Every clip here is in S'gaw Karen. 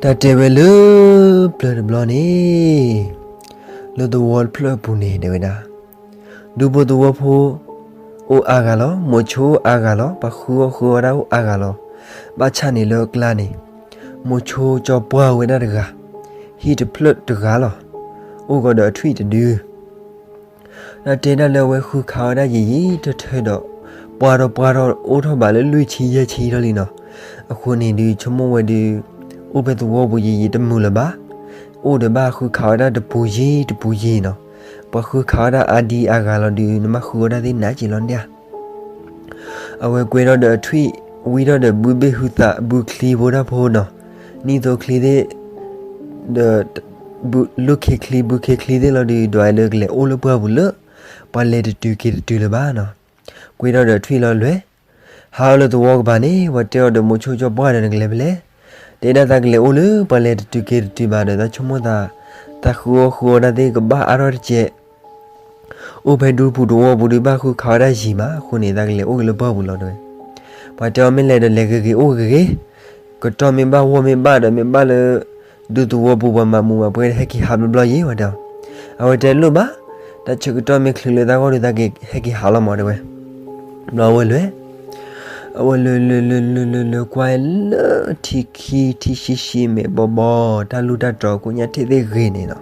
တၢ်တဲဝဲလၢ ပျၢၤတဘျီန့ၣ်, လၢသဝီတဖျၢၣ်အပူၤန့ၣ် တဲဝဲဒၣ်, ဒူဖိသဝီဖိ အိၣ်အါဂၤလီၤ, မိၤဆိအါဂၤလီၤ, ပှၤဃုအီၣ်ဃုအီတၢ်အိၣ်အါဂၤလီၤ. ဘၣ်ဆၣ်န့ၣ်လၢအကျါန့ၣ်, မိၤဆိကၠီပှၢ်ဝဲဒၣ်တဂၤ, ဟံၣ်တဖျၢၣ်တဂၤလီၤ. အိၣ်ကီးဒီးအထွံၣ်တဒု တၢ်တဲဒၣ်လၢအဝဲဃုခးဝဲဒၣ်ယံာ်ယံာ်ထၢထၢဒီး, ပှၢ်ထီၣ်ပှၢ်ထီၣ်အိၣ်ထီၣ်ဘၣ်လၢလွံၢ်ဆံယဲၢ်ဆံထီၣ်လံနီၤ. အဃိန့ၣ်ဒုး ဆိကမိၣ်ဝဲဒုး, အိၣ်ဖဲသဝီပူၤယံာ်ယံာ်တမုာ်လၢၤဘၣ်. အိၣ်ဒီးဘၣ်ဃုခးဝဲဒၣ်တပူၤယံာ်တပူၤယံာ်နီၤ. ပှၤဃုခးဝဲဒၣ်အါဒံအါဂၤလီၤဒုး နဘၣ်ဃုဝဲဒၣ်သ့ၣ်နးက့ၤလီၤဒၣ်. အဝဲကွဲထီၣ်ဒီးအထွံၣ်, ဝံထီၣ်ဒီးဘုဘ့ၣ်ဟုသးဘုချံဖိတၢ်ဖိနီၤ, နံၣ်သိချံသ့ၣ်, ဒီး, လိၣ်ခ့ချံဘုခ့ချံသ့ၣ်လီၤဒုး ဒွးလၢကလဲၤအိၣ်လၢပှၢ်ပူၤလၢ, ပှၤလဲၤတတုၤက့ၤတတုၤလၢၤဘၣ်နီၤ. ကွဲထီၣ်ဒီးထွံၣ်လီၤလွဲၢ်, ဟးအီၤလၢသဝီကပၤန့ၣ် ပှၤတဲအီၤဒီးမိၤဆိကၠီပှၢ်ဒီးနကလဲၤဖဲလဲၣ်. တဲဒၣ်သးကလဲၤအိၣ်လၢပှၤလဲၤတတုၤက့ၤတတုၤဘၣ်ဒီး သးဆိကမိၣ်သး, သးဃုအီၣ်ဃုအီတၢ်သ့ၣ်ကဘၣ်အါထီၣ်တကဲး အိၣ်ဖဲဒူပူၤသဝီပူၤဒုးဘၣ်ဃုခးဝဲဒၣ်ယံာ်မး အဃိန့ၣ် သးကလဲၤအိၣ်က့ၤလၢပှၢ်ပူၤလီၤတဲဝဲ. ပှၤတဲအီၤမ့ၢ်လဲၤဒီးလဲၤဂ့ၤဂ့ၤအိၣ်ဂ့ၤဂ့ၤ, ကတီၢ်မ့ၢ်ဘၣ်ဝီၢ်မ့ၢ်ဘၣ်ဒီးမ့ၢ်ဘၣ်လၢ, ဒူသဝီပူၤပှၤမၤမူးမၤပွဲဒီးဟဲက့ၤဟးဘျီဘျီယံၤဝဲတဲအီၤ. အဝဲတဲလိၣ်ဘၣ်, တၢ်ဆၢကတီၢ်မ့ၢ်ချုးလၢသးဂီၢ်ဒီးသးကဟဲက့ၤဟးလီၤမးတဲဝဲ. ဘျီအဝဲလဲၤ အဝဲလဲၤလဲၤလဲၤလဲၤလဲၤလဲၤကွၢ်လၢထံခံ ထံဆံးဆံးမဲာ်ဘီဘီ, တၢ်လူၢ်တၢ်တြီၤကိးညါထံၣ်သ့ၣ်ဂ့ၤန့ၣ်နီၤ.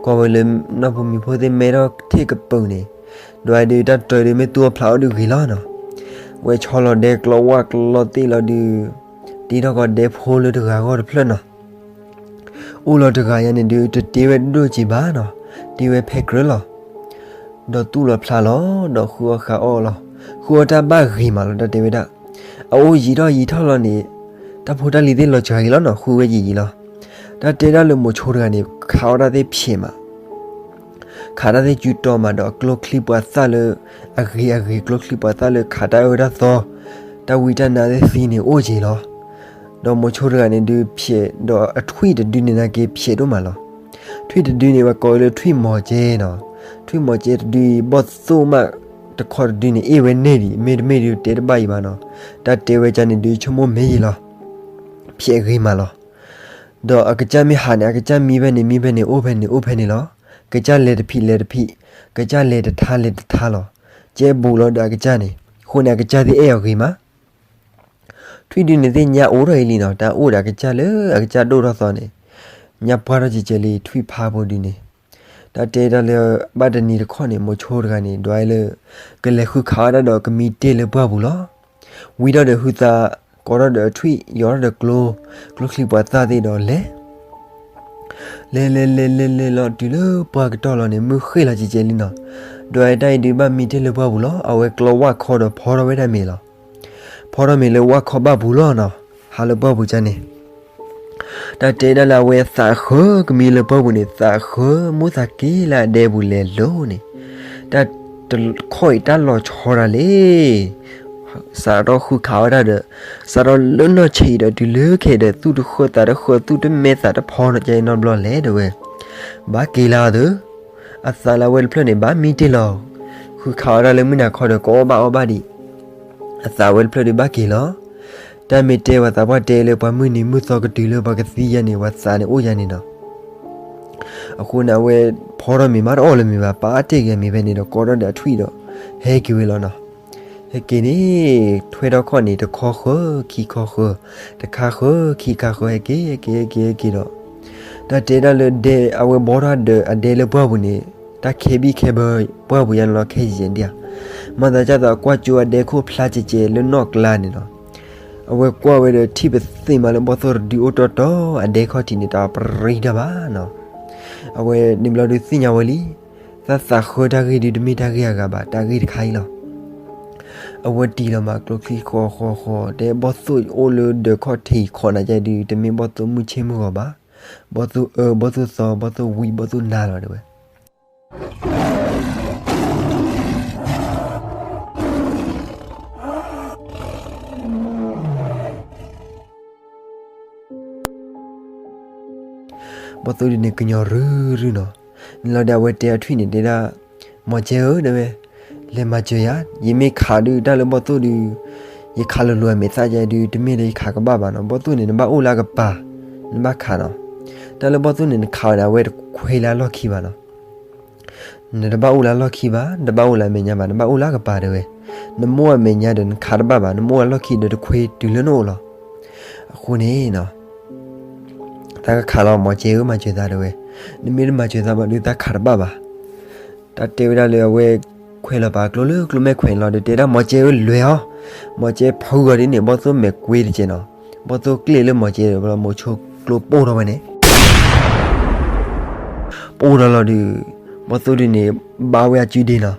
ကွၢ်ဝဲလၢနီၢ်ဖိမံၤဖိသ့ၣ်မဲထီၣ်ထံၣ်ကပုာ်န့ၣ်, ဒွးဒုးတၢ်တြီၤဒုးမ့ၢ်သူအီၣ်ဖျးအီၣ်ဒုးဂ့ၤလီၤနီၤ. ဝဲဆီလီၤဒဲကျီဝၣ်ကျီသ့ၣ်လီၤဒုး, တ့ထီၣ်ကီးဒဲဖိလၢတဂၤဂီၢ်တဖျၢၣ်နီၤ. အိၣ်လီၤတဂၤယါန့ၣ်ဒုး တတ့ဝဲဒိၣ်က့ၤဘၣ်နီၤ, တ့ဝဲဖဲကြၢးလီၤ. ဒီးသူၣ်လီၤဖျးလီၤ, ဒီးဃုအီၣ်ဃုအီလီၤ, ဃုအီၣ်တၢ်ဘၣ်ဂ့ၤမးလီၤ တၢ်တဲဝဲဒၣ်. အအိၣ်ယံာ်ထီၣ်ယံာ်ထီၣ်လီၤန့ၣ်, တၢ်ဖိတၢ်လံၤသ့ၣ်လီၤစှၤက့ၤလီၤနီၤ ဃုဝဲယံာ်ယံာ်လီၤ. တၢ်တဲဒၣ်လၢမိၤဆိတဂၤန့ၣ် ခးအီၣ်တၢ်သ့ၣ်ဖျဲးမး ခးတၢ်သ့ၣ်စုတီမးဒီးကျိချံပှၤသၣ်လၢ, အဂ့ၤအဂ့ၤကျိချံပှၤသၣ်လၢ ခးတၢ်အၢတၢ်သီ, တၢ်ဝံတၢ်နါသ့ၣ်သံန့ၣ်အိၣ်က့ၤလီၤ. ဒီးမိၤဆိတဂၤန့ၣ်ဒုးဖျဲးဒီးအထွံၣ်တဒုန့ၣ်နာ်က့ၤဖျဲးဒိၣ်မးလီၤ. ထွံၣ်တဒုန့ၣ် ပှၤကိးအီၤလၢထွံၣ်မီၤကဲနီၤ. ထွံၣ်မီၤကဲတဒုအံၤ ဘီၣ်သိၣ်မးတခီတဒုန့ၣ် အ့ၣ်ဝဲန့ၢ်ဒံး မ့တမ့ၢ်ဒုးတဲတဘၣ်အံၤဘၣ်နီၤ. တၢ်တဲဝဲကန့ၣ်ဒုးဆိကမိၣ်မ့ၢ်ယံာ်လီၤ. ဖျဲးဂ့ၤမးလီၤ. ဒီးအကစၢ်မ့ၢ်ဟးန့ၣ် အကစၢ်မံဖဲန့ၣ် မံဖဲန့ၣ် အိၣ်ဖဲန့ၣ် အိၣ်ဖဲန့ၣ်လီၤ. ကစၢ်လဲၤတဖံးလဲၤတဖံး, ကစၢ်လဲၤတထါလဲၤတထါလီၤ. ကဲဘူးလီၤဒီးအကစၢ်န့ၣ်, အဃိန့ၣ်အကစၢ်သ့ၣ်အဲၣ်အီၤဂ့ၤမး. ထွံၣ်ဒုန့ၣ်သ့ၣ်ညါအိၣ်ထီၣ်အံၤလံနီၤ, တၢ်အိၣ်ဒီးအကစၢ်လၢအကစၢ်ဒိၣ်ထီၣ်သီန့ၣ်, ညါပှၢ်ထီၣ်ကကဲးလံထွံၣ်ဖးဖိဒုန့ၣ်. တၢ်တဲတၢ်လၢဘၣ်တနံၤတခီန့ၣ် မိၤဆိတဂၤန့ၣ် ဒွးလၢ ကလဲၤဃုခးဝဲဒၣ်ဒီးကမံတ့ၢ်လၢပှၢ်ပူၤလီၤ. ဝံထီၣ်ဒီးဟုသး, ကိးထီၣ်ဒီးအထွံၣ်, ယီၤထီၣ်ဒီးကျိ, ကျိချံပှၤသၣ်သ့ၣ်ဒီးလဲၤ လဲၤလဲၤလဲၤလဲၤလဲၤလီၤတုၤလၢပှၢ်ကတီၢ်လီၤန့ၣ် မုၢ်ဃ့ၢ်လီၤကကဲးလံနီၤ. ဒွးတၢ်အံၤဒုးဘၣ်မံတ့ၢ်လၢပှၢ်ပူၤလီၤ. အဝဲကျီဝၣ်ခီဒီးဖီထီၣ်ဝဲဒၣ်မ့ၤလီၤ. ဖီထီၣ်မ့ၤလၢဝၣ်ခီဘၣ်ပူၤလီၤနီၤ. ဟးလၢပှၢ်ပူၤကန့ၣ် တၢ်တဲဒၣ်လၢအဝဲသးဃၢကမံလၢပှၢ်ပူၤန့ၣ် သးဃၢမိၢ်သးက့လၢအဒဲပူၤလဲၤလိၤန့ၣ်, တၢ်တခီအံၤတၢ်လီၤဆီတၢ်လံ စးထီၣ်ဃုခးဝဲဒၣ်ဒီး, စးထီၣ်လၢနီၢ်ဆံးဒီးတုၤလၢခဲအံၤဒီး သူၣ်တဃၢသးတဃၢ သူၣ်တမဲသးတဖီနီၤ ကဲနီတဘျီလဲၣ်တဲဝဲ. ဘၣ်က့ၤလၢအသး, အသးလၢအဝဲတဖျၢၣ်န့ၣ် ဘၣ်မံတ့ၢ်လီၤ. ဃုခးဝဲဒၣ်လၢမုၢ်နၤခီဒီး ကအီၣ်ဘၣ်အီဘၣ်ဒံး, အသးဝဲတဖျၢၣ်ဒုးဘၣ်က့ၤလီၤ. တၢ်မ့ၢ်တဲပှၤသးပှၢ်တဲလၢပှၤမုၢ်နံၤမုၢ်သီကတုၤလၢပှၤကသံယါန့ၣ် ပှၤသးန့ၣ်အိၣ်ယါန့ၣ်နီၤ. အဃိန့ၣ် အဝဲဖီထီၣ်မ့ၤမးတအီၣ်လၢၤမ့ၤဘၣ် ပာ်တ့ၢ်က့ၤမ့ၤဖဲန့ၣ်ဒီး ကိးထီၣ်ဒီးအထွံၣ်ဒီး ဟဲက့ၤဝဲလီၤနီၤ. ဟဲက့ၤန့ၣ် ထွဲထီၣ်ခီၣ်န့ၣ် တခီဃၢ ခံခီဃၢ, တခါဃၢ ခံခါဃၢ ဟဲက့ၤ ဟဲက့ၤ ဟဲက့ၤ ဟဲက့ၤဒီး တၢ်တဲဒၣ်လၢဒဲအဝဲဘီထီၣ်ဒီးအဒဲလၢပှၢ်ပူၤန့ၣ် တၢ်ခဲဘံၣ်ခဲဘၢပှၢ်ပူၤယါန့ၣ်လီၤ ခဲယဲၢ်ဒံးဧါ. မၤသးဒ်သိးအကွၢ်ကၠိအဒဲခိၣ်ဖျါကဲးကဲးလၢနီၣ်ကျါန့ၣ်လီၤ. အဝဲကွၢ်ဝဲဒီးထံၣ်ပသ့ၣ်မးလၢဘီၣ်သိၣ်တဒုအိၣ်တီတီ အဒဲခီၣ်ထံးန့ၣ် တၢ်ပရံတၢ်ဘၣ်နီၤ. အဝဲန့ၣ်ဘျီဒုးသ့ၣ်ညါဝဲလံ, တၢ်သးဃၢတၢ်ဂ့ၢ်ဒုးတမ့ၢ်တၢ်ဂ့ၢ်အဂၤဘၣ် တၢ်ဂ့ၢ်တခါအံၤလီၤ. အဝဲတံၢ်လီၤမးကျိချံဃီဃီဃီ တဲဘီၣ်သိၣ်အိၣ်လၢဒၢးခီၣ်ထံးခီနၤကဲဒုး တမ့ၢ်ဘီၣ်သိၣ်မုၢ်ဆ့ၣ်မုၢ်ဂီၤဘၣ်, ဘီၣ်သိၣ်အၢ ဘီၣ်သိၣ်သီ ဘီၣ်သိၣ်ဝံ ဘီၣ်သိၣ်နါလီၤတဲဝဲ. ဘီၣ်သိၣ်ဒုးန့ၣ်ကညီၤရုၢ်ရုၢ်နီၤ. န့ၣ်လီၤဒီးအဝဲတဲအထွံၣ်န့ၣ်တဲဒၣ်, မီၤကဲဧၢ တဲဝဲ, လဲၤမၤစၢၤယၤ, ယမ့ၢ်ခးဒုးတၢ်လၢဘီၣ်သိၣ်ဒုး, ယခးလိၤလိၤအမဲာ်သၣ်ယဲဒုး တမ့ၢ်လၢယခးကဘၣ်ဘၣ်နီၤ. ဘီၣ်သိၣ်န့ၣ် နဘၣ်အိၣ်လၢအကပၤ, နဘၣ်ခးနီၤ. တၢ်လၢဘီၣ်သိၣ်န့ၣ် နခးအီၤန့ၣ် အဝဲတခွဲလၢအလီၢ်ခံဘၣ်နီၤ. နတဘၣ်အိၣ်လၢအလီၢ်ခံဘၣ်, နတဘၣ်အိၣ်လၢအမဲာ်ညါဘၣ်, နဘၣ်အိၣ်လၢအကပၤတဲဝဲ. နမ့ၢ်အိၣ်အမဲာ်ညါဒီး နခးတဘၣ်ဘၣ်, နမ့ၢ်အိၣ်အလီၢ်ခံဒီး တခွဲတုၤလၢနအိၣ်လီၤ. အဃိန့ၣ်နီၤ သးကခးလီၤ မီၤကဲဧၢ မၤစၢၤသးတဲဝဲ. နမ့ၢ်တမၤစၢၤသးဘၣ်ဒီး သးခးတဘၣ်ဘၣ်. တၢ်တဲဝဲဒၣ်လၢအဝဲခွဲးလီၤပာ်ကျိလၢကျိမဲာ်ခွဲးန့ၣ်လီၤဒီး တဲဒၣ်မီၤကဲဧၢ လဲၤအီၤ. မီၤကဲဖုးဂီၤဒ်န့ၣ် ဘီၣ်သိၣ်မဲာ်ကွ့တကဲးနီၤ. ဘီၣ်သိၣ်ကျ့ၣ်လၢမီၤကဲဒီး မိၤဆိကျိပိၢ်ထီၣ်ဝဲန့ၣ် ပိၢ်ထီၣ်လီၤဒီး ဘီၣ်သိၣ်ဒုန့ၣ် ဘၣ်ဝဲအစုဒ့နီၤ.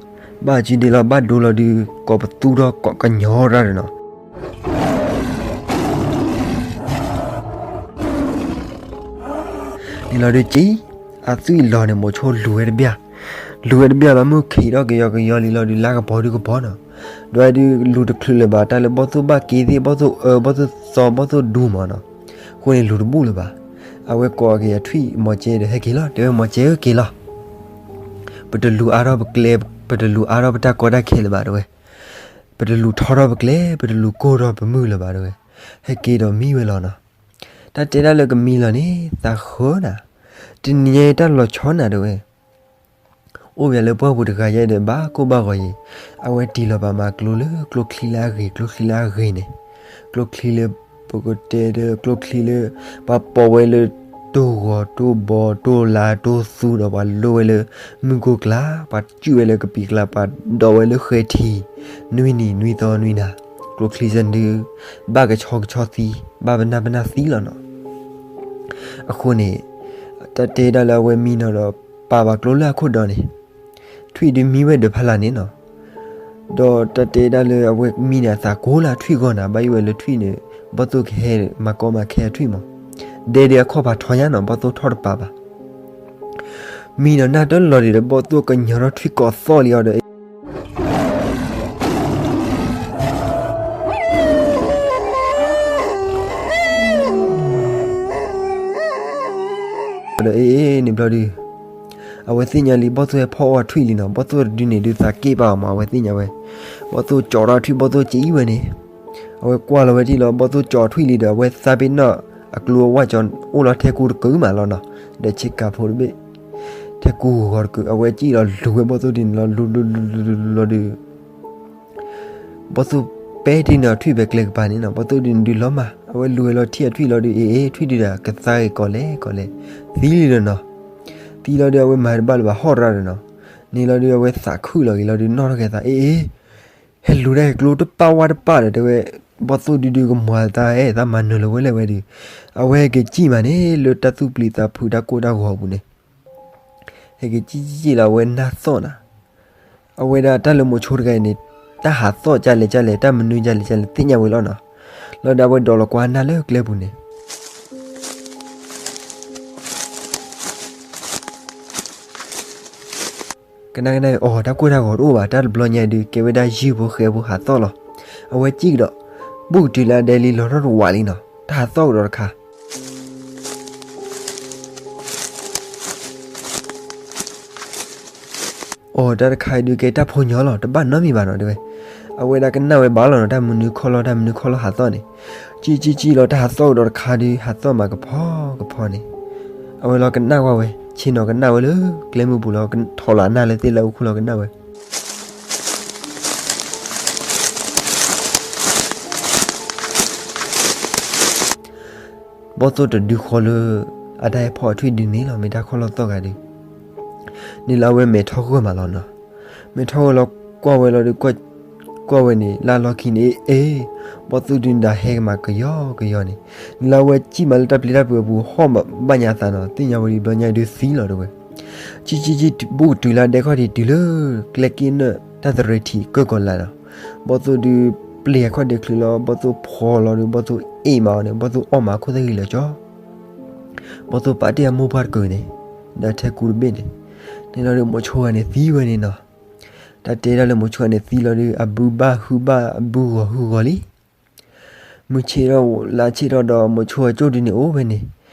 ဘၣ်အစုဒ့လီၤ ဘၣ်ဒိလီၤဒုး ကိးပသူထီၣ်ကိးကညီၤရၣ်ဒီးနီၤ. န့ၣ်လီၤဒုးက့ၤ အသွံၣ်လီၤန့ၣ် မိၤဆိလူၤဝဲတဘျၣ်. လူၤဝဲတဘျၣ်လီၤ မုၢ်ခံးထီၣ်ကယီကယီလံလီၤဒုး လါကပီၤဒုကပီၤနီၤ. ဒီးဒုးလူၤတချုးလၢၤဘၣ် တၢ်လၢဘီၣ်သိၣ်ဘၣ်က့ၤသ့ၣ် ဘီၣ်သိၣ်အၢ ဘီၣ်သိၣ်သီ ဘီၣ်သိၣ်ဒူမးနီၤ. အဃိန့ၣ်လူၤတဘူၣ်လၢၤဘၣ်. အဝဲကိးက့ၤအထွံၣ်မီၤကဲဒီး ဟဲက့ၤလီၤ တဲဝဲ မီၤကဲဧၢ က့ၤလီၤ. ပတလူၤအါထီၣ်ပကျဲ ပတလူၤအါထီၣ်ပတၢ်ကီတၢ်ခဲလၢၤဘၣ်တဲဝဲ. ပတလူၤထီထီၣ်ပကျဲ ပတလူၤကိၢ်ထီၣ်ပမုၢ်လၢၤဘၣ်တဲဝဲ. ဟဲက့ၤဒီးမံဝဲလီၤနီၤ. တၢ်တဲဒၣ်လၢကမံလီၤန့ၣ် သးဃၢနၤ, တနံၤညါတၢ်လီၤဆီနၤတဲဝဲ. အိၣ်ပှၤလၢပှၢ်ပူၤတဂၤယဲဒီး ဘၣ်ကိၢ်ဘၣ်ဂီၤယံၤ, အဝဲတံၢ်လီၤပာ်မၤကျိလၢကျိချံလၢအဂ့ၤ ကျိချံလၢအဂ့ၤန့ၣ်, ကျိချံလၢ ပကတဲဒီးကျိချံလၢ ပှၤပိာ်ဝဲလၢတိၢ်ဂီၤတိၢ်ဘီတိၢ်လါတိၢ်သူဒီး ပှၤလိဝဲလၢမုၢ်ကိၢ်ကျါ, ပှၤစုၣ်ဝဲလၢကပံာ်ကျါ, ပှၤဒိးဝဲလၢဃဲၤထံး, နွံနံၤနွံသီနွံနၤ, ကျိချံစ့ၢ်ဒုး ဘၣ်ကဆီကဆီသံ, ဘၣ်ပနၢ်ပနၢ်သံလီၤနီၤ. အဃိန့ၣ် တၢ်တဲဒၣ်လၢအဝဲမံနီၤဒီး ပာ်ဘၣ်ကျိလၢအခိၣ်ဒီးန့ၣ်, ထွံၣ်ဒုးမံဝဲဒီးဖးလၢ်န့ၣ်နီၤ. ဒီးတၢ်တဲဒၣ်လၢအဝဲမံန့ၣ် အသးကိၢ်လၢအထွံၣ်ဂီၢ်နၤ, ဘၣ်ယိၣ်ဝဲလၢထွံၣ်န့ၣ် ဘီၣ်သိၣ်ကဟဲမၤကီမၤခဲအထွံၣ်မး, ဒဲဒုးအခီၣ်ဖးထီညါနီၤ, ဘီၣ်သိၣ်ထီၣ်တပာ်ဘၣ်. မံနီၤနၢ်တလီၤဒံးဒီး ဘီၣ်သိၣ်ကညီၤထီၣ်ထွံၣ်ကိးသီၣ်လံအီၤဒီး ဒီးအ့ၣ်အ့ၣ်န့ၣ်ဘျီဒုး အဝဲသ့ၣ်ညါလံ ဘီၣ်သိၣ်ဟဲဖီၣ်အီၣ်ထွံၣ်လံနီၤ, ဘီၣ်သိၣ်တဒုန့ၣ်ဒုးသးက့ၣ်ပာ်အီၤမး, အဝဲသ့ၣ်ညါဝဲ, ဘီၣ်သိၣ်ကၠီထီၣ်ထွံၣ် ဘီၣ်သိၣ်က့ၣ်ဝဲန့ၣ်, အဝဲကွၢ်လီၤဝဲထံၣ်လီၤ ဘီၣ်သိၣ်ကၠီထွံၣ်လံဒီး အဝဲသးပ့ၤနီၣ်အကျိအဝၣ်ကၠီအိၣ်လီၤထဲကူတကုာ်မးလီၤနီၤ, ဒီးဆ့ကၤဖိတဘ့ၣ်, ထဲကူဂီၤတကုာ် အဝဲကံၣ်လီၤလူၤဝဲဘီၣ်သိၣ်ဒုန့ၣ်လီၤ လူၤလူၤလူၤလူၤလူၤလီၤဒုး ဘီၣ်သိၣ်ပဲာ်တ့ၢ်န့ၢ်အထွံၣ်ဖဲကျဲကပၤန့ၣ်နီၤ, ဘီၣ်သိၣ်ဒုန့ၣ်ဒုးလီၤမး, အဝဲလူၤဝဲလီၤထံၣ်အထွံၣ်လီၤဒုး အ့ၣ်အ့ၣ် ထွံၣ်ဒုဒၣ်ကသါဂ့ၤကီးလဲၣ်ကီးလဲၣ်, သံလံဒီးနီၤ, သံလီၤဒုး အဝဲမၤတဘၣ်လၢၤဘၣ်ဟီၣ်ရၣ်ဒီးနီၤ, န့ၣ်လီၤဒုး အဝဲသးခုၣ်လီၤဂ့ၤလီၤဒုး နီၣ်ထီၣ်က့ၤသး အ့ၣ်အ့ၣ် ဟဲလူၤတၢ်ကျိတပာ်ဝၣ်တပာ်ဒီး တဲဝဲ, ဘီၣ်သိၣ်ဒုဒုးကမၤသးအဲၣ် သးမၤနၢၤလၢၤဝဲလဲၣ်ဝဲဒုး, အဝဲဟဲက့ၤကံၣ်မးန့ၣ် လၢတၢ်သူၣ်ပျံၤသးဖုးတၢ်ကိၢ်တၢ်ဂီၤအပူၤန့ၣ် ဟဲက့ၤကံၣ်ကံၣ်ကံၣ်လီၤ အဝဲနၢ်သီၣ်နၤ, အဝဲဒၣ်တၢ်လၢမိၤဆိတဂၤအံၤန့ၣ်, တၢ်ဟးသီၣ်ကလဲၣ်ကလဲၣ် တၢ်မနုၤကလဲၣ်ကလဲၣ် သ့ၣ်ညါဝဲလီၤနီၤ, လီၤဒီးအဝဲဒိးလီၤကွၢ်နၢ်လၢကျဲပူၤန့ၣ် ကနၣ်ကနၣ်အီၤ တၢ်ကိၢ်တၢ်ဂီၤတအိၣ်ဘၣ် တၢ်တဘျီညါဒုး ကဲဝဲဒၣ်ယုၢ်ဖိဃဲဖိဟးသီၣ်လီၤ, အဝဲကံၣ်ကဒီး, ဘူးကတုၤလၢအဒဲလံလီၤထီၣ်တဝးလံနီၤ တၢ်ဟးသီၣ်ကဒီးတခါ အိၣ်တၢ်တခါအံၤဒုးကဲတၢ်ဖိညီလီၤ တဘၣ်နီတမံၤဘၣ်နီၤတဲဝဲ, အဝဲဒၣ်ကနၣ်ဝဲဘၣ်လီၤနီၤ တၢ်မနုၤခီၣ်လီၢ် တၢ်မနုၤခီၣ်လီၢ်ဟးသီၣ်န့ၣ်, ကံၣ်ကံၣ်ကံၣ်လီၤ တၢ်ဟးသီၣ်ကဒီးတခါဒုး ဟးသီၣ်မးကဖီကဖီန့ၣ်, အဝဲလီၤကနၣ်ကွၢ်ဝဲ ဆ့ၣ်နီၤကနၣ်ဝဲလၢကျဲမုၢ်ပူၤလီၤ ထီၣ်လီၤအနၢ်လၢသ့ၣ်လၢအူခိၣ်လီၤကနၣ်ဝဲ ဘီၣ်သိၣ်တဒုဃီလၢ အတၢ်ဟဲဖီၣ်အထွံၣ်ဒုန့ၣ်လီၤ မ့ၢ်တၢ်ခီၣ်လီၢ်သီၣ်ဂၤဒုး, န့ၣ်လၢအဝဲမဲာ်ထီၣ်ဂၢၢ်မးလီၤနီၤ, မဲာ်ထီၣ်ဂၢၢ်လီၤကွၢ်ဝဲလီၤဒုး, ကွၢ်ဝဲန့ၣ် လၢလီၢ်ခံန့ၣ် အ့ၣ်, ဘီၣ်သိၣ်ဒုန့ၣ်ဒၣ်ဟဲကမၤကယီကယီန့ၣ်, န့ၣ်လၢအဝဲကံၣ်မးလၢတၢ်ပျံၤတၢ်ဖုးအပူၤ ဟီၣ်ဘၣ်ညါအသးနီၤ သ့ၣ်ညါဝဲဒုးဘျီညါဒုးသံလီၤတဲဝဲ ကံၣ်ကံၣ်ကံၣ် ဘူးကတုၤလၢဒဲခီၣ်ထံးတုၤလၢ ကျဲက့ၣ်နၢၣ်တၢ်သရ့ၤထံးကၢၢ်ကီၤလၤနီၤ, ဘီၣ်သိၣ်ဒုးပျံၤအခီၣ်ဒ့ချုးလီၤ ဘီၣ်သိၣ်ဖီလီၤဒုး ဘီၣ်သိၣ်အ့ၣ်မးအီၤန့ၣ် ဘီၣ်သိၣ်အီၣ်မးခိၣ်သၣ်ဂံၢ်လၢာ်ကၠီ, ဘီၣ်သိၣ်ပာ်တ့ၢ်အမိၢ်ပှၢ်တကုာ်န့ၣ်, ဒီးထဲကူတဘ့ၣ်န့ၣ်, န့ၣ်လီၤဒုးမိၤဆိဂၤန့ၣ်သံဝဲန့ၣ်နီၤ, တၢ်တဲဒၣ်လၢမိၤဆိဂၤန့ၣ်သံလီၤဒုး အဘုဘၣ်ဟုဘၣ်အဘုဂီၤဟုဂီၤလံ မုၢ်ဆ့ၣ်ထီၣ်လါဆ့ၣ်ထီၣ်ဒီး မိၤဆိအကၠိၣ်ဒုန့ၣ်အိၣ်ဝဲန့ၣ်, ဒီး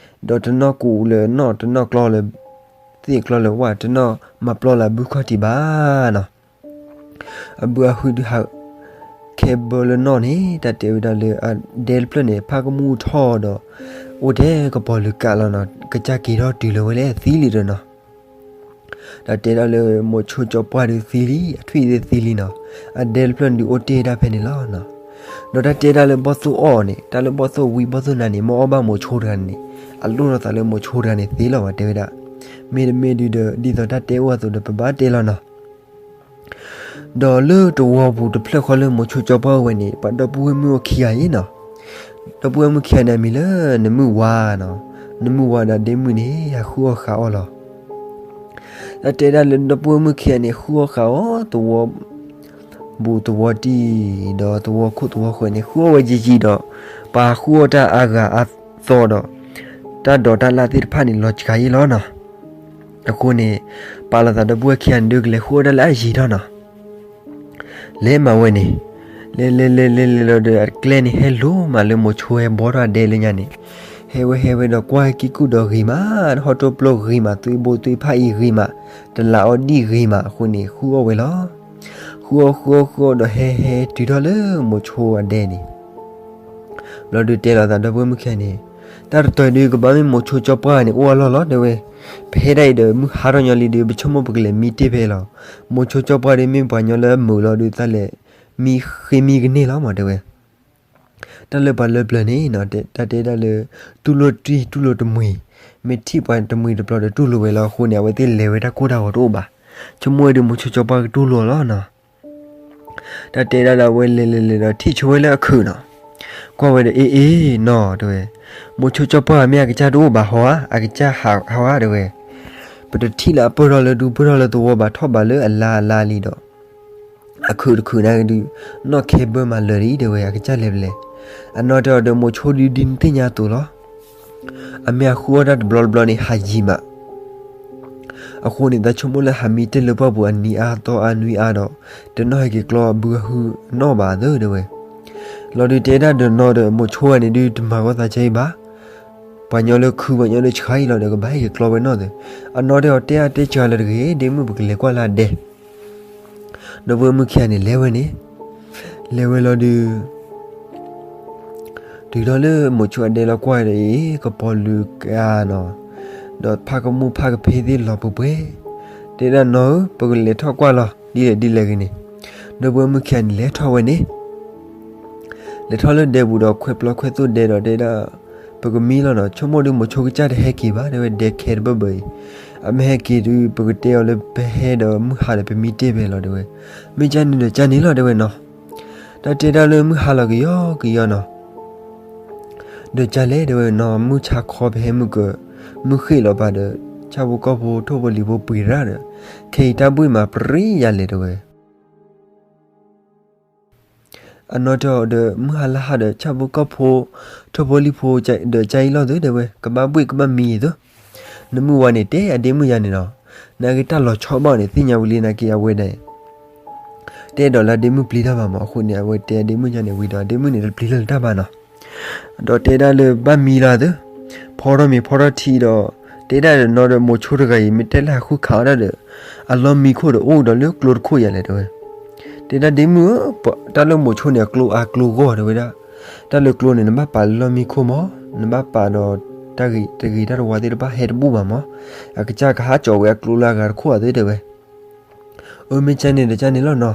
တနီၣ်ကူးလၢနီၣ် တနီၣ်ကျီလၢသ့ၣ်ကျီလၢဝၣ် တနီၣ်မၤပျီလၢအဘုခီၣ်ထံးဘၣ်နီၤ, အဘုအဟုဒုးဟး ခဲဘၢလၢနီၣ်န့ၣ် တၢ်တဲဝဲဒၣ်လၢအဒဲတဖျၢၣ်န့ၣ် ဖးကမူၣ်ထီၣ်ဒီး အိၣ်ထဲကပီၤလုာ်ကးလီၤနီၤ, ကစၢ်က့ၤထီၣ်တုၤလၢၤဝဲလၢအသံလံဒီးနီၤ. ဒီးတဲဒၣ်လၢမိၤဆိကၠီပှၢ်ဒုးသံလံ, အထွံၣ်သ့ၣ်သံလံနီၤ, အဒဲတဖျၢၣ်န့ၣ်ဒုးအိၣ်တ့ၢ်ဒၣ်ဖဲန့ၣ်လီၤနီၤ. ဒီးတၢ်တဲဒၣ်လၢဘီၣ်သိၣ်အီၣ်န့ၣ်, တၢ်လၢဘီၣ်သိၣ်ဝံဘီၣ်သိၣ်နါန့ၣ်, မ့ၢ်အီၣ်ဘၣ်မိၤဆိတဂၤန့ၣ်, အလိၣ်ထီၣ်သးလၢမိၤဆိတဂၤန့ၣ်သ့လီၤဘၣ် တဲဝဲဒၣ်. မ့တမ့ၢ်ဒုးဒီး ဒ်သိးတၢ်တဲအိၣ်အသိးဒီး ပဘၣ်တဲလီၤနီၤ. ဒီးလၢတဝီပူၤတဖျၢၣ်ဃီလၢမိၤဆိကၠီပှၢ်အိၣ်ဝဲန့ၣ်, ပှၤဒီပုၢ်ဝဲၢ်မုၣ်အိၣ်ခံဂၤအံၤနီၤ. ဒီပုၢ်ဝဲၢ်မုၣ်ခံဂၤန့ၣ် အမံၤလၢနမုၢ်ဝါနီၤ. နမုၢ်ဝါဒီးဒ့မုၣ်န့ၣ် ဟးဃုအီၣ်ဃးအီၣ်လီၤ. တၢ်တဲဒၣ်လၢဒီပုၢ်ဝဲၢ်မုၣ်ခံဂၤန့ၣ် ဃုအီၣ်ဃးအီၣ်သဝီ ဘူးသဝီတံၢ်, ဒီးသဝီခိၣ်သဝီဃၢၤန့ၣ် ဃုအီၣ်ဝဲယံာ်ယံာ်ဒီး, ပှၤဃုအီၣ်တၢ်အါဂၤအါသီဒီး, တၢ်ဒိးတၢ်လၣ်သ့ၣ်တဖၣ်န့ၣ် လီၤစှၤယံာ်လီၤနီၤ. အဃိန့ၣ်, ပာ်လီၤသးဒီပုၢ်ဝဲၢ်ခံဂၤန့ၣ်ဒုး ကလဲၤဃုအီၣ်တၢ်လၢအယံာ်ထီၣ်နီၤ. လဲၤမးဝဲန့ၣ်, လဲၤလဲၤလဲၤလဲၤလဲၤလီၤဒီး အကျဲန့ၣ်ဟဲလိၤမးလၢမိၤဆိဟဲဘီထီၣ်အဒဲလၢညါန့ၣ်, ဟဲဝဲဟဲဝဲဒီးကွၢ်ဟဲက့ၤကူၣ်ဒီးဂ့ၤမး, ဟီၣ်တိၢ်ပျိဂ့ၤမး, သွံၣ်ဘိသွံၣ်ဖးအံၤဂ့ၤမး, တလးအီၣ်ဒံၣ်ဂ့ၤမး, အဃိန့ၣ် ဃုအီၣ်ဝဲလီၤ. ဃုအီၣ်ဃုအီၣ်ဃုအီၣ်ဒီးဟဲဟဲတုၤထီၣ်လၢမိၤဆိအဒဲန့ၣ် ဘျီဒုးတဲလီၤသးဒီပုၢ်ဝဲၢ်မုၣ်ခံဂၤန့ၣ်, တၢ်တတီၤအံၤဒုး ကဘၣ်မ့ၢ်မိၤဆိကၠီပှၢ်န့ၣ် အိၣ်အလီၢ်လီၤ တဲဝဲ. ပဟဲဒၣ်အံၤဒီးမုၢ်ဟါထီၣ်ညီလံဒီး ပဆိကမိၣ်ပကလဲၤမံတ့ၢ်ဖဲအံၤလီၤ. မိၤဆိကၠီပှၢ်ဒုး မ့ၢ်ပှၤညီလၢအမုာ်လီၤဒုး သးလဲၤမံဃ့မံကန့ၢ်လီၤမး တဲဝဲ. တၢ်လၢပှၤလၢပျၢၤန့ၣ်နီၤ, တၢ်တဲဒၣ်လၢ တူၢ်လိာ်တံၢ်တူၢ်လိာ်တမှံၤ, မ့ၢ်ထံၣ်ပှၤတမှံၤတပျီၤဒီးတူၢ်လိာ်ဝဲလီၤ. အဃိန့ၣ် အဝဲသ့ၣ်လဲၤဝဲတၢ်ကိၢ်တၢ်ဂီၤတအိၣ်ဘၣ်. ဆိကမိၣ်ဝဲဒုး မိၤဆိကၠီပှၢ်ကတူၢ်လိာ်အီၤလီၤနီၤ. တၢ်တဲဒၣ်ဒီး အဝဲလဲၤလဲၤလဲၤဒီး ထံၣ်ဆိဝဲလၢအခုးနီၤ. ကွၢ်ဝဲဒီး အ့အ့နီၤ တဲဝဲ, မိၤဆိကၠီပှၢ်မ့ၢ်အကစၢ်တအိၣ်ဘၣ်ဟီဧါ, အကစၢ်ဟးဟးဧါ တဲဝဲ. ပတထံၣ်လၢအပၢၢ်ထီၣ်လၢဒူပၢၢ်ထီၣ်လၢသဝီဘၣ်, ထီၣ်ဘးလၢအလါအလါလံဒီး အခုးတခုးန့ၣ်ဒုး နီၣ်ခဲဘၢမးလၢာ်ဒံး တဲဝဲ, အကစၢ်လဲၤဖဲလဲၣ်. အနီၢ်တဲအီၤဒီး မိၤဆိဒုးဒ်နသ့ၣ်ညါအသိးလီၤ. အမ့ၢ်အဃုအီၣ်တၢ်တဘျီတဘျီန့ၣ် ဟးယံာ်မး. အဃိန့ၣ် သးဆိကမိၣ်လၢဟးမံတ့ၢ်လၢပှၢ်ပူၤအနံၤအါသီအါနွံအါဒီး တနီၣ်ဟဲက့ၤကျီအဘုအဟုအနီၢ်ဘၣ်သ့ တဲဝဲ. လီၤဒုးတဲဒၣ်ဒီးနီၢ်ဒီး မိၤဆိဂၤန့ၣ်ဒုး တမၤဂီၢ်သးဆၢအံၤဘၣ်. ပှၤညီလၢခုး ပှၤညီလၢဆှါအံၤလီၤဒီး ကဘၣ်ဟဲက့ၤကျီဝဲနီၢ်သ့. အနီၢ်တဲအီၤ တဲအါတဲစှၤလၢတဂ့ၤ, ဒ့မုၣ် ပကလဲၤကွၢ်လၢအဒဲ. ဒီပုၢ်ဝဲၢ်မုၣ်ခံဂၤန့ၣ် လဲၤဝဲန့ၣ်, လဲၤဝဲလီၤဒုး တုၤထီၣ်လၢမိၤဆိအဒဲလီၤကွၢ်ဒီး အ့ ကပီၤလုာ်ကါနီၤ, ဒီးဖးကမူၣ်ဖးကဖ့သ့ၣ်လီၤပှဲၤပှဲၤ, တဲဒၣ်နီၢ်ဧၢ, ပကလဲၤထီၣ်ကွၢ်လီၤ ဒ်လဲၣ်ဒ်လဲၣ်ဂ့ၤန့ၣ်. ဒီပုၢ်ဝဲၢ်မုၣ်ခံဂၤန့ၣ် လဲၤထီၣ်ဝဲန့ၣ် လဲၤထီၣ်လၢဒဲပူၤဒီး ခွဲးပျီခွဲးသိၣ်ဒဲဒီးတဲဒၣ်, ပကမံလီၤနီၤ, ဆိကမိၣ်ဒုး မိၤဆိကစၢ်တဟဲက့ၤဘၣ် တဲဝဲ, ဒဲခဲတဘၢၣ်ဘၢၣ်အံၤ, အမ့ၢ်ဟဲက့ၤဒုး ပကတဲအီၤလၢပဟဲဒီးမုၢ်ဟါဒီး ပမံတ့ၢ်ဖဲလီၤ တဲဝဲ. မ့ၢ်ကန့ၣ်ဒီးကန့ၣ်လီၤ တဲဝဲနီၤ. တၢ်တဲဒၣ်လၢမုၢ်ဟါလီၤကယီကယီနီၤ. ဒီးကလဲၣ် တဲဝဲ, နီၢ်မုၢ်ဆါခီ ပဟဲမုၢ်က, မုၢ်ဃ့ၢ်လီၤပာ်ဒီး ဆၣ်ဖိကီၢ်ဖိထိၣ်ဖိလံၤဖိပှ့ၤရၣ်ဒီး ခဲအံၤတၢ်ဘှ့ၣ်မးပြံယၤလဲၣ် တဲဝဲ. အနီၢ်တဲအီၤဒီး မုၢ်ဟါလၢဟါဒီး ဆၣ်ဖိကီၢ်ဖိ ထိၣ်ဖိလံၤဖိဒီး ကအံၤလီၤသု တဲဝဲ, ကဘၣ်ဘှ့ၣ်ကဘၣ်မံအံၤသု. နမုၢ်ဝါန့ၣ် တဲအဒ့မုၣ်ယၤန့ၣ်နီၤ, နာ်က့တၢ်လီၤဆီဘၣ်အီၤန့ၣ် သ့ၣ်ညါဝံၤလံ နာ်က့အဝဲဒၣ် တအဲၣ်ဒိးလၢအဒ့မုၣ်ပျံၤတၢ်ဘၣ်မး. အဃိန့ၣ် အဝဲတဲအဒ့မုၣ်ယၤန့ၣ်ဝံၤဒီး အဒ့မုၣ်န့ၣ် တပျံၤလၢၤတၢ်ဘၣ်နီၤ. ဒီးတဲဒၣ်လၢဘၣ်မံလီၤသု, ဖီထီၣ်မ့ၤဖီထီၣ်ထံဒီး တဲဒၣ်ဒီးနီၢ်ဒီး မိၤဆိတဂၤအံၤ မ့ၢ်တဲလၢဟးဃုခးအီၣ်တၢ်ဒီး အလီၢ်မံခိၣ်ဒီး အိၣ်ဒီးလၢကျိတခိၣ်ယၤလဲၣ် တဲဝဲ. တဲဒၣ်ဒ့မုၣ်ဧၢ, တၢ်လၢမိၤဆိန့ၣ် အကျိအါကျိဂီၢ် တဲဝဲဒၣ်. တၢ်လၢကျိန့ၣ် နဘၣ်ပာ်လၢလီၢ်မံခိၣ်မး, နဘၣ်ပာ်ဒီး တၢ်ဂ့ၤတၢ်ဝါသ့ၣ်တဖၣ်ဟဲတဘူၣ်ဘၣ်မး. အကစၢ်ကဟးကၠီးဝဲအကျိလၢအဂၤတခိၣ်ဧါသု တဲဝဲ. အၢ မ့ၢ်ကန့ၣ်ဒီးကန့ၣ်လီၤနီၤ.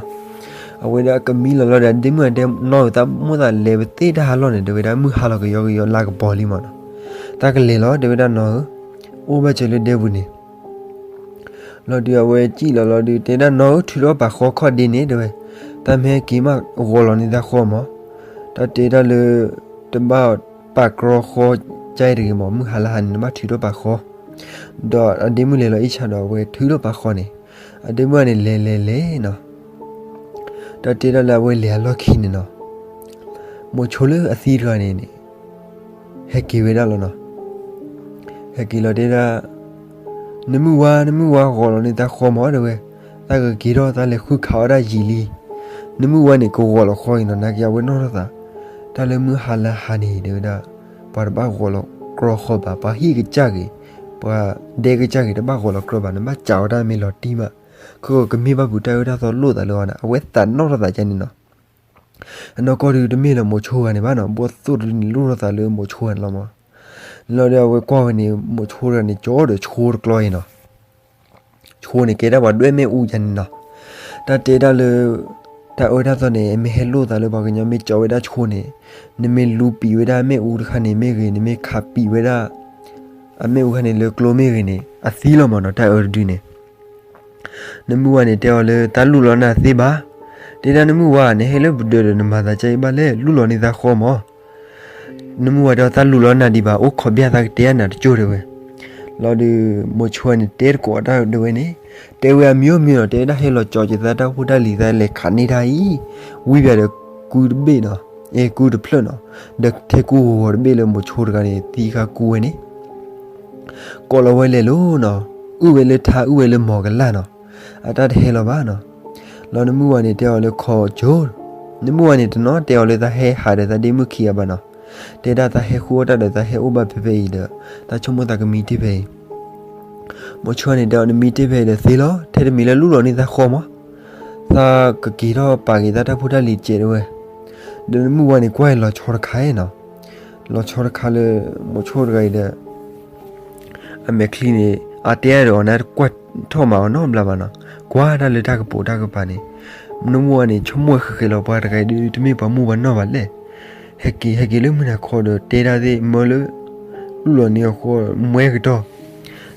အဝဲဒၣ်ကမံလီၤလီၤဒီး ဒ့မုၣ်အဒဲနီၢ်ဧၢ, သးမိၣ်သးလဲၤပသ့ၣ်တၢ်ဟးလီၢ်န့ၣ် တဲဝဲဒၣ်, မုၢ်ဟါလီၤကယီကယီ လါကပီၤလံမးနီၤ. သးကလဲၤလီၤ တဲဝဲဒၣ်နီၢ်ဧၢ, အိၣ်ဘၣ်စၢၤလၢဒဲပူၤန့ၣ် လီၤဒုး အဝဲစံၣ်လီၤလီၤဒုး တဲဒၣ်နီၢ်ဧၢ, ထုးထီၣ်ပာ်ဃီခီၣ်ဒ့န့ၣ် တဲဝဲ. သးမ့ၢ်ဟဲက့ၤမးဂီၤလီၤန့ၢ်သးဃီမး. တၢ်တဲဒၣ်လၢ တဘၣ်ပာ်ကြီဃီကအံၤတဂ့ၤမး, မုၢ်ဟါလၢဟါန့ၣ် နဘၣ်ထုးထီၣ်ပာ်ဃီ. ဒီးအဒ့မုၣ်လဲၤလီၤအ့ၣ်ဆၣ်ဒီး အဝဲထုးထီၣ်ပာ်ဃီန့ၣ်, အဒ့မုၣ်န့ၣ် လဲၤလဲၤလဲၤနီၤ. တၢ်တဲဒၣ်လၢအဝဲလဲၤအလီၢ်ခံန့ၣ်နီၤ, မိၤဆိလၢအသံတဂၤန့ၣ်န့ၣ် ဟဲက့ၤဝဲဒၣ်လီၤနီၤ. ဟဲက့ၤလီၤတဲဒၣ်, နမုၢ်ဝါ နမုၢ်ဝါ ဂီၤလီၤန့ၢ်သးဃီမး တဲဝဲ, သးကက့ၤထီၣ် သးလဲၤဃုခးအီၣ်တၢ်ယံာ်လံ. နမုၢ်ဝါန့ၣ် ကဂီၤလီၤဃီအံၤနီၤ, နာ်က့အဝဲနီၣ်ထီၣ်သး. တၢ်လၢမုၢ်ဟါလၢဟါန့ၣ် တဲဝဲဒၣ်, ပှၤတဘၣ်ဂီၤလီၤကြီဃီဘၣ်, ပှၤဟံၣ်ကစၢ်ဂ့ၤ, ပှၤဒဲကစၢ်ဂ့ၤ တဘၣ်ဂီၤလီၤကြီဘၣ်, နဘၣ်စးအီၣ်တၢ်မ့ၢ်လီၤတံၢ်မး, ခဲကမ့ၢ်ဘၣ်ပူၤတၢ်အၢတၢ်သီလိၣ်သးလၢအီၤန့ၣ် အဝဲသးနီၣ်ထီၣ်သးကန့ၣ်နီၤ. အနီၢ်ကီၢ်ဒုးတမ့ၢ်လၢမိၤဆိဂၤန့ၣ်ဘၣ်နီၤ, ဘီၣ်သိၣ်ဒုးန့ၣ်လိၣ်ထီၣ်သးလၢမိၤဆိဂၤန့ၣ်လီၤမး. လီၤဒီးအဝဲကွၢ်ဝဲန့ၣ် မိၤဆိတဂၤန့ၣ် ကၠီဒီးဆိတကျီအံၤနီၤ. ဆိန့ၣ်ကဲဒၣ်ပှၤဒွဲၣ်မ့ၣ်အူယါန့ၣ်နီၤ. တၢ်တဲဒၣ်လၢ တၢ်အၢတၢ်သီန့ၣ် မ့ၢ်ဟဲလိၣ်သးလၢပှၤကညီမ့ၢ်ကၠီဝဲဒၣ်ဆိန့ၣ်, နမ့ၢ်လူပံာ်ဝဲဒၣ်အမ့ၣ်အူတခါန့ၣ်မ့ၢ်ဂ့ၤ, နမ့ၢ်ခးပံာ်ဝဲဒၣ် အမ့ၣ်အူခါန့ၣ်လၢကျိမ့ၢ်ဂ့ၤန့ၣ် အသံလီၤမးနီၤ တၢ်အၢတဒုန့ၣ်. နမုၢ်ဝါန့ၣ်တဲအီၤလၢ သးလူလီၤနၤသ့ဘၣ်. တဲဒၣ်နမုၢ်ဝါ နဟဲလၢပဒၢးဒီးနမၤသးကဲအံၤဘၣ်လဲၣ်, လူလီၤန့ၢ်သးဃီမး. နမုၢ်ဝါတဲအီၤ သးလူလီၤနၤဒံးဘၣ်, အိၣ်ခိးဘၣ်သးကတဲနၤတကၠိၢ်တဲဝဲ. လီၤဒီး မိၤဆိန့ၣ်တဲတကိးတၢ်ဒၣ်ဝဲန့ၣ်, တဲဝဲအမံၤမံၤနီၤ, တဲဝဲဒၣ်ဟဲလီၤကၠီက့ၤသးတၢ်ဖိတၢ်လံၤသးလဲၤခးန့ၢ်တၢ်အံၤ, ဝံဘၣ်ဒီးကူတဘ့ၣ်နီၤ, အဲကူတဖျၢၣ်နီၤ, ဒီးထဲကူဂီၤဂီၤတဘ့ၣ်လၢမိၤဆိတဂၤန့ၣ် သံဃာ်ကူဝဲန့ၣ် ကိးလီၤဝဲလဲၤလိၤနီၤ, အုၣ်ဝဲလၢထါအုၣ်ဝဲလၢမီၤကလာ်နီၤ, အတၢ်တဟဲလီၤဘၣ်နီၤ. လီၤနမုၢ်ဝါန့ၣ်တဲအီၤလၢခိးကၠိ, နမုၢ်ဝါန့ၣ်တနီၤတဲအီၤလၢသးဟဲဟးဒီးသးဒ့မုၣ်ခံဂၤဘၣ်နီၤ, တဲဒၣ်သးဟဲဃုအီၣ်တၢ်ဒီးသးဟဲအိၣ်ဘၣ်ဖဲဖဲအံၤဒီး သးဆိကမိၣ်သးကမံတ့ၢ်ဖဲအံၤ. မိၤဆိန့ၣ်တဲအီၤ နမံတ့ၢ်ဖဲအံၤဒီးသ့လီၤ, ထဲတမံၤလၢလူလီၤန့ၢ်သးဃီမး, သးကက့ၤထီၣ်ပာ်က့ၤသးတၢ်ဖိတၢ်လံၤကဲးတဲဝဲ. ဒီးနမုၢ်ဝါန့ၣ်ကွၢ်လီၤဆီတခါနီၤ, လီၤဆီတခါလၢ မိၤဆိတဂၤအံၤဒီး အမဲာ်ချံန့ၣ် အတဲအါဒီးအီၤန့ၣ် တကွၢ်ထီၣ်မၤအီၤနီတဘျီဘၣ်နီၤ, ကွၢ်တၢ်လၢတၢ်ကပိာ်တၢ်ကပၤန့ၣ်, နမုၢ်ဝါန့ၣ် ဆိကမိၣ်ဃဲးဃဲးလီၤ ပှၤတဂၤအံၤဒုးတမ့ၢ်ပှၤမူပှၤနီၢ်ဘၣ်လဲၣ်, ဟဲက့ၤဟဲက့ၤလၢမုၢ်နၤခီဒီးတဲတၢ်သ့ၣ်မၢလၢ လူလီၤန့ၢ်အဃိ မွဲကတီၢ်,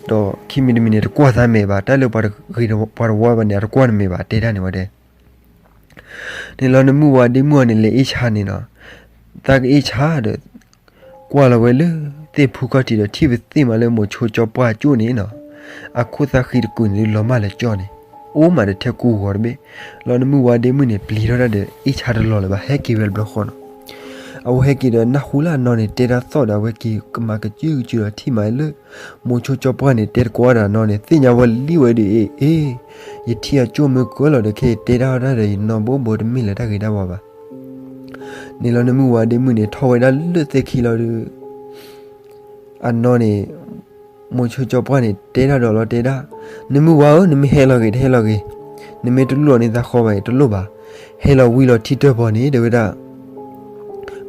ဒီးခံမံၤတမံၤန့ၣ် တကွၢ်သးမဲာ်ဘၣ်, တၢ်လၢပှၤတဂ့ၤပှၤတဝါဘၣ်န့ၣ် အတကွၢ်နမဲာ်ဘၣ် တဲတၢ်န့ၣ်ဝဲဒဲ န့ၣ်လီၤနမုၢ်ဝါဒ့မုၣ်အီၤန့ၣ် လဲၤအ့ၣ်ဆါန့ၣ်နီၤ, သးကအ့ၣ်ဆါဒီး ကွၢ်လီၤဝဲလၢသ့ၣ်ဖူခီၣ်ထံးဒီး ထံၣ်ပသ့ၣ်မးလၢမိၤဆိကၠီပှၢ်ကၠိၣ်န့ၣ်နီၤ, အခိၣ်သၣ်ဃံတကုာ်န့ၣ်ဒုးလီၤမၢ်လၢကၠီန့ၣ်, အိၣ်မးဒီးထဲကူဂီၤတဘ့ၣ်, လီၤနမုၢ်ဝါဒ့မုၣ်န့ၣ် ပျံၤထီၣ်တၢ်ဒီး အ့ၣ်ဆါတလီၤလၢၤဘၣ် ဟဲက့ၤဝဲတဘျီဃီနီၤ. အဝဲဟဲက့ၤဒီးနၢ်ဟူလၢအနီၢ်န့ၣ် တဲတၢ်သီၣ်ဒီး အဝဲက့ၤကမၤကစုကစုဒီးထံၣ်မးလၢ မိၤဆိကၠီပှၢ်န့ၣ် တဲတကိးဒီးအနီၢ်န့ၣ် သ့ၣ်ညါဝဲလံဝဲဒုး အ့ၣ် အ့ၣ် ယထံၣ်အကၠိၣ်မုၢ်ကၢလီၤဒီး ခဲအံၤတဲတၢ်အီၣ်တၢ်ဒီး ယနီၢ်ဘိဘိတမ့ၢ်လၢတၢ်ဂ့ၤတၢ်ဝါဘၣ်. န့ၣ်လီၤနမုၢ်ဝါဒ့မုၣ်န့ၣ် ထီၣ်ဝဲဒၣ်လၢသ့ၣ်ခံလီၤဒီး အနီၢ်န့ၣ် မိၤဆိကၠီပှၢ်န့ၣ် တဲတၢ်ဒီးလီၤတဲဒၣ်, နမုၢ်ဝါဧၢ, နမ့ၢ်ဟဲလီၤဂ့ၤ တဟဲလီၤဂ့ၤ, နမ့ၢ်တလူလီၤန့ၢ်သးဃီဘၣ်အံၤ တလိၣ်ဘၣ်, ဟဲလီၤဝံလီၤထံတၢၢ်ပီၤန့ၣ် တဲဝဲဒၣ်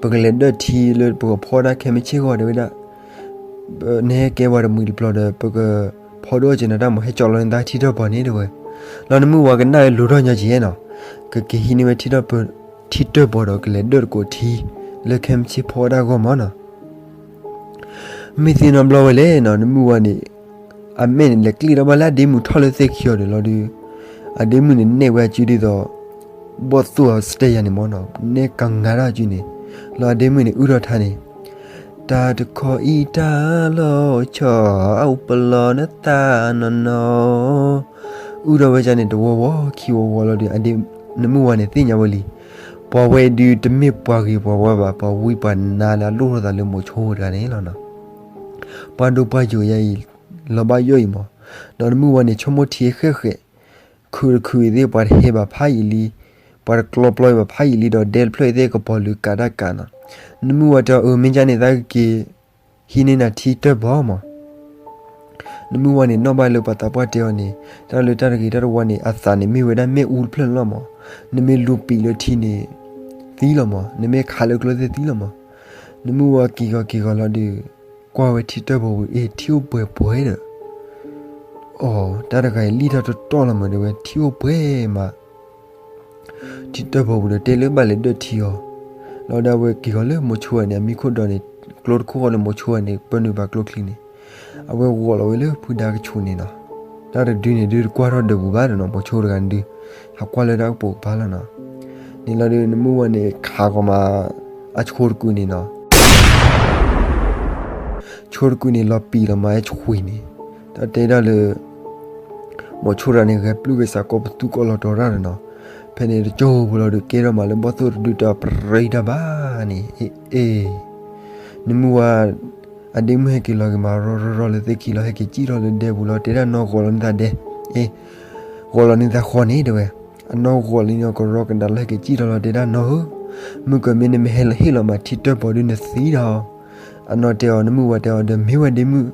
ပကလဲၤဒၢၣ်ထံလၢပကဖီတၢ်ခဲမုၢ်ဆ့ၣ်ဂီၤ တဲဝဲဒၣ်, နဟဲကဲပှၤတမှံၤတပျီၤဒီး ပကဖီဒိၣ်အီၣ်က့ၤနၤတၢ်မၤ ဟဲကၠီလီၤန့ၢ်သးထံတၢၢ်ပီၤန့ၣ် တဲဝဲ. လီၤနမုၢ်ဝါကနၣ်ဝဲလိၤထီၣ်ညီက့ၤနီၤ, ကက့ၤဟံးန့ၢ်ဝဲ ထံတၢၢ်ပီၤဒီး ကလဲၤဒၢၣ်တကိးထံ လၢခဲမုၢ်ဆ့ၣ်ဖီအီၣ်တၢ်ဂီၢ်မးနီၤ. မ့ၢ်သ့နီတဘျီဝဲလဲၣ်နီၤ နမုၢ်ဝါန့ၣ် အမဲာ်န့ၣ် လဲၤကျံၣ်ထီၣ်ဘၣ်လၢအဒ့မုၣ်ထီၣ်လၢသ့ၣ်ခံအီၤဒီးလီၤဒုး, အဒ့မုၣ်န့ၣ် နဲၣ်ဝဲအစုဒ်သိး ဘီၣ်သိၣ်အစတဲယၤန့ၣ်မးနီၤ, နဲၣ်ကငါထီၣ်အစုန့ၣ်, လီၤအဒ့မုၣ်န့ၣ် အုၣ်ထီၣ်ထါန့ၣ်, တၢ်တခီအံၤတၢ်လီၤဆီ အအိၣ်ပလီၢ်နသးနီၢ်နီၢ်, အုၣ်ထီၣ်ဝဲဒၣ်န့ၣ် တဝီဝီခံဝီဝီလီၤဒီး နမုၢ်ဝါန့ၣ်သ့ၣ်ညါဝဲလံ, ပှၤဝဲအံၤဒုးတမ့ၢ်ပှၤဂ့ၤပှၤဝါဘၣ်, ပှၤဝံပှၤနါလၢအလိၣ်ထီၣ်သးလၢမိၤဆိတဂၤန့ၣ်လီၤနီၤ. ပှၤဒိပှၤယိာ်ယါအံၤ လီၤဘၣ်ယိာ်အံၤမး, ဒီးနမုၢ်ဝါန့ၣ် ဆိကမိၣ်ထံဃဲးဃဲး, ခုးတခုးအံၤသ့ၣ် ပှၤတဟဲဘၣ်ဖးယံာ်လံ, ပှၤတကျီပျီဘၣ်ဖးယံာ်လံဒီး ဒဲတဖျၢၣ်အံၤသ့ၣ်ကပီၤလုာ်ကးတၢ်ကးနီၤ. နမုၢ်ဝါတဲအီၤ အၢ မ့ၢ်ဒ်န့ၣ် သးကက့ၤ ဟံးန့ၢ်နၤထံတၢၢ်ပီၤမး. နမုၢ်ဝါန့ၣ် နီၣ်ဘၣ်လၢပှၤသးပှၢ်တဲအီၤန့ၣ် တၢ်လၢတၢ်တဂ့ၤတၢ်တဝါန့ၣ် အသးန့ၣ်မ့ၢ်ဝဲဒၣ်မ့ၣ်အူတဖျၢၣ်န့ၣ်လီၤမး, နမ့ၢ်လူပံာ်လၢထံန့ၣ် သံလီၤမး, နမ့ၢ်ခးလၢကျိသ့ၣ်သံလီၤမး. နမုၢ်ဝါက့ၤဂီၤက့ၤဂီၤလီၤဒီး ကွၢ်ဝဲထံတၢၢ်ပီၤပူၤ အ့ၣ် ထံအိၣ်ပှဲၤပှဲၤဒီး အီၤ တၢ်တဂၤအံၤလံၣ်ထီၣ်တတီၢ်လီၤမး တဲဝဲ ထံအိၣ်ပှဲၤမး ထံတၢၢ်ပီၤပူၤဒီး တဲလၢဘၣ်လဲၤဒၢၣ်ထံအီၤ, လီၤဒီးအဝဲက့ၤဂီၤလၢမိၤဆိန့ၣ် အမံခိၣ်ဒီးန့ၣ် ကျိတခိၣ်ဃီလၢမိၤဆိန့ၣ် ပၢနုာ်ဘၣ်ကျိချံန့ၣ်, အဝဲဂီၤလီၤဝဲလၢဖုဒါကဆူးန့ၣ်နီၤ. တၢ်တဒုန့ၣ်ဒုးတကွၢ်ထီၣ်ဒၢးပူၤဘၣ်ဒီးနီၤ မိၤဆိတဂၤန့ၣ်ဒုး ဟးကွၢ်လၢတၢ်ကပိာ်ကပၤလီၤနီၤ. န့ၣ်လီၤဒီး နမုၢ်ဝါန့ၣ် ခးကီၤမး အဆိတကုာ်န့ၣ်နီၤ ဆိတကုာ်န့ၣ် လီၤပံာ်လီၤမး အဆွံန့ၣ်, တၢ်တဲဒၣ်လၢ မိၤဆိတဂၤန့ၣ် ဂဲၤပျုၢ်ဂဲၤဆးကီးပသူကီးလီၤတီၤတၢ်ဒီးနီၤ, ဖဲန့ၣ်တကၠိဖိလီၤဒီး ကဲထီၣ်မးလၢဘီၣ်သိၣ်တဒုတၢ်ပြံတၢ်ဘၣ်န့ၣ်, အ့ အ့ နမုၢ်ဝါ အဒ့မုၣ်ဟဲက့ၤလီၤက့ၤမး ရီရီရီလၢသ့ၣ်ခံလီၤ ဟဲက့ၤစံၣ်ထီၣ်လၢဒဲပူၤလီၤ တဲဒၣ်နီၢ်ဂီၤလီၤန့ၢ်သးဒဲ, အ့ ဂီၤလီၤန့ၢ်သးဃီန့ၣ် တဲဝဲ, အနီၢ်ဂီၤလံန့ၣ် ကရီကဒါလီၤ ဟဲက့ၤစံၣ်ထီၣ်လီၤ တဲဒၣ်နီၢ်ဧၢ, မုၢ်ကမ့ၢ်နမ့ၢ်ဟဲလီၤဟ့ၣ်လီၤမးထံတၢၢ်ပီၤဒုးနသံဒီး အနီၢ်တဲအီၤ နမုၢ်ဝါတဲအီၤဒီး မ့ၢ်ဝဲဒ့မုၣ်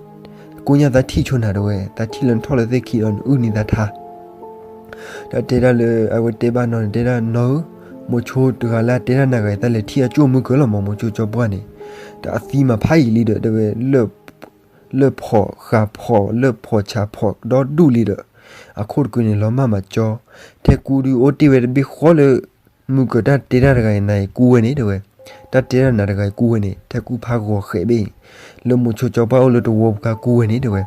ကိညၣ်သးထံၣ်ဆိနၤတဲဝဲ, သးထံၣ်လၢနထီၣ်လၢသ့ၣ်ခံဒီး နအုၣ်န့ၢ်သးထါ တၢ်တဲဒၣ်လၢအဝဲတဲဘၣ်နီၢ်န့ၣ် တဲဒၣ်နီၢ်ဧၢ, မိၤဆိတဂၤလၢအတဲဒၣ်နၤဂၤအံၤ သးလဲၤထံၣ်အကၠိၣ်မုၢ်ကၢလီၤမး မိၤဆိကၠီပှၢ်န့ၣ်, တၢ်အသံမၤဖးယံာ်လံဒီး တဲဝဲ, လၢၢ်ဖီၣ်ဃာ်ဖီၣ် လၢၢ်ဖီၣ်ဆၣ်ဖီၣ်ဒီဒူၣ်လံဒီး အခိၣ်တကုန့ၣ် လီၤမၢ်မၤကၠီ, ထဲကူဒုးအိၣ်တ့ၢ်ဝဲတဘ့ၣ်ဃီလၢ မုၢ်ကၢၢ်တၢ်တဲတၢ်တဂၤအံၤ နၤအံၤကူဝဲန့ၣ် တဲဝဲ, တၢ်တဲတၢ်နၤတဂၤအံၤကူဝဲန့ၣ် ထဲကူဖးဂီၤဃဲးဘ့ၣ်အံၤ လၢမိၤဆိကၠီပှၢ်အိၣ်လၢတဝီပူၤခါကူဝဲန့ၣ် တဲဝဲ.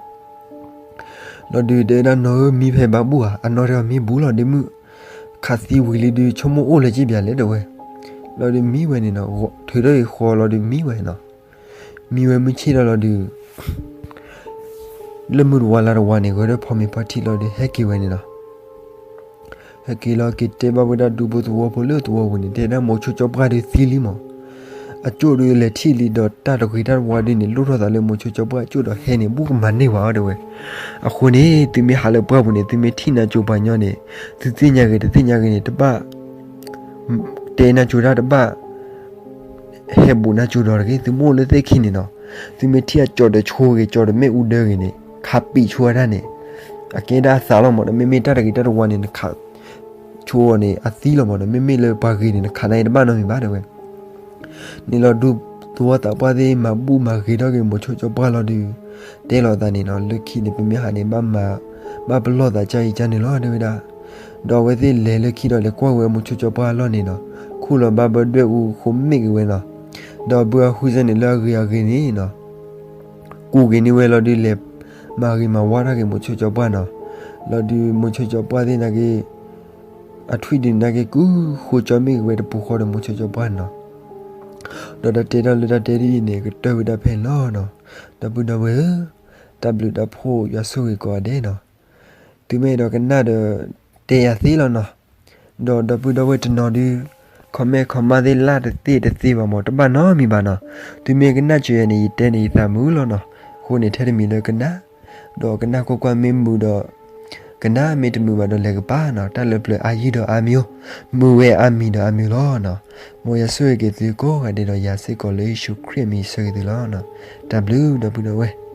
လီၤဒုး တဲဒၣ်နီၢ်ဧၢ မံဖဲဘၣ်ဘူၣ်ဧါ, အနီၢ်တဲအီၤ မံဘူၣ်လီၤ ဒ့မုၣ်, ခးသံဝံၤလံဒုး ဆိကမိၣ်အိၣ်လၢၤက့ဘၣ်လဲၣ် တဲဝဲ. လီၤဒုးမံဝဲန့ၣ်နီၤ, ထုးထီၣ်အံၤဃီလီၤဒုးမံဝဲနီၤ, မံဝဲမုၢ်ဆ့ၣ်ဒီးလီၤဒုး လၢမုၢ်တဝါလါတဝါန့ၣ် ဂဲၤဒီးဖီမ့ၤဖီထံလီၤဒုး ဟဲက့ၤဝဲန့ၣ်နီၤ. ဟဲက့ၤလီၤက့ၤတဲဘၣ်ဝဲဒၣ်ဒူဖိသဝီဖိလၢသဝီပူၤန့ၣ် တဲဒၣ်မိၤဆိကၠီပှၢ်ဒုးသံလံမး, အကၠိၣ်ဒုးလဲၤထံၣ်လံဒီးတၢ်တဂ့ၤတၢ်တဝါဒုးန့ၣ် လိၣ်ထီၣ်သးလၢမိၤဆိကၠီပှၢ်အကၠိၣ်ဒီးဟဲန့ၣ် ဘူၣ်ကမၤန့ၢ်ဝဲအီၤ တဲဝဲ. အဃိန့ၣ် သုမ့ၢ်ဟးလၢပှၢ်ပူၤန့ၣ် သုမ့ၢ်ထံၣ်နါကၠိပှၤညီန့ၣ် သုသ့ၣ်ညါဂ့ၤတသ့ၣ်ညါဂ့ၤန့ၣ် တဘၣ် တဲနါကၠိတၢ် တဘၣ် ဟဲဘူးနါကၠိဒီးတဂ့ၤ, သုမ့ၢ်အိၣ်လၢသ့ၣ်ခံန့ၣ်နီၤ, သုမ့ၢ်ထံၣ်အကၠိတဆိဂ့ၤ ကၠိတမ့ၣ်အူဒၢဂ့ၤန့ၣ် ခးပံာ်ဆိဝဲဒၣ်န့ၣ် အကဲဒၣ်အသးလီၤမး, ဒီးမ့မ့ၢ်တၢ်တဂ့ၤတၢ်တဝါန့ၣ် နခးဆိအီၤန့ၣ်အသံလီၤမး, ဒီးမ့မ့ၢ်လၢပှၤဂ့ၤန့ၣ် နခးန့ၢ်တဘၣ်နီတမံၤဘၣ် တဲဝဲ. န့ၣ်လီၤဒူသဝီသးပှၢ်သ့ၣ် မၤဘူၣ်မၤဂ့ၤထီၣ်က့ၤမိၤဆိကၠီပှၢ်လီၤဒုး တဲလီၤသးန့ၣ်နီၤ, လၢခံန့ၣ် ပမ့ၢ်ဟးန့ၣ် ဘၣ်မၤ ဘၣ်ပလီၢ်သးကၢ်အံၤကၢ်န့ၣ်လီၤ တဲဝဲဒၣ်. ဒီးအဝဲသ့ၣ်လဲၤလၢခံဒီးလဲၤကွၢ်ဝဲမိၤဆိကၠီပှၢ်အလီၢ်န့ၣ်နီၤ, ခူၣ်လီၤဘၣ်ဘၢဒွဲၣ်အူဃိမ့ၢ်က့ၤဝဲနီၤ, ဒီးဘုအဟုစၢ်န့ၣ်လၢအဂ့ၤအဂ့ၤန့ၣ်နီၤ ကူးက့ၤန့ၢ်ဝဲလီၤဒုး လဲၤမၤဂ့ၤမၤဝါထီၣ်က့ၤမိၤဆိကၠီပှၢ်နီၤ, လီၤဒုးမိၤဆိကၠီပှၢ်သ့ၣ်နာ်က့ အထွံၣ်ဒုးနာ်က့ ကူးဃိကၠီမ့ၢ်က့ၤဝဲတပူၤဃီဒီးမိၤဆိကၠီပှၢ်နီၤ. ဒီးတၢ်တဲထီၣ်လၢတၢ်တဲဒ်အံၤန့ၣ် ကတၢၢ်ဝဲဒၣ်ဖဲန့ၣ်လီၤနီၤ. ဒီပုၢ်ဒီဝဲၢ်ဧၢ, တၢ်ဘျုးတၢ်ဖှိၣ်ယွၤဆိၣ်ဂ့ၤကိးဂၤဒဲးနီၤ. သုမ့ၢ်အဲၣ်ဒိးကနၣ်ဒီး တဲယၤသ့လီၤနီၤ. ဒီးဒီပုၢ်ဒီဝဲၢ်တနီၤဒုး comment ခီမါသ့ၣ်လၢ်တသ့တသ့ဘၣ်မး တဘၣ်နီတမံၤဘၣ်နီၤ. သုမ့ၢ်ကနၣ်စၢၤယၤန့ၣ် ယတဲန့ၣ် ယသးမုာ်လီၤနီၤ. အဃိန့ၣ် ထဲတမံၤလၢကနၣ်, ဒီးကနၣ်ကွၢ်ကွၢ် မ့ၢ်မုာ်ဒီးကနၣ်, မ့ၢ်တမုာ်ဘၣ်ဒီးလဲၤကပၤနီၤ. တၢ်လၢပျၢၤအါယုၢ်ဒီးအါမံၤအိၣ်, မုာ်ဝဲအါမံၤဒီးအါမံၤလီၤနီၤ. မ်ယွၤဆိၣ်ဂ့ၤက့ၤသုကိးဂၤဒဲးဒီးယၤစ့ၢ်ကီးလၢယ့ၣ်ၡူးခရံာ်အမံၤဆၢဂ့ၤသုလီၤနီၤ. တၢ်ဘျုးဒီပုၢ်ဒီဝဲၢ်.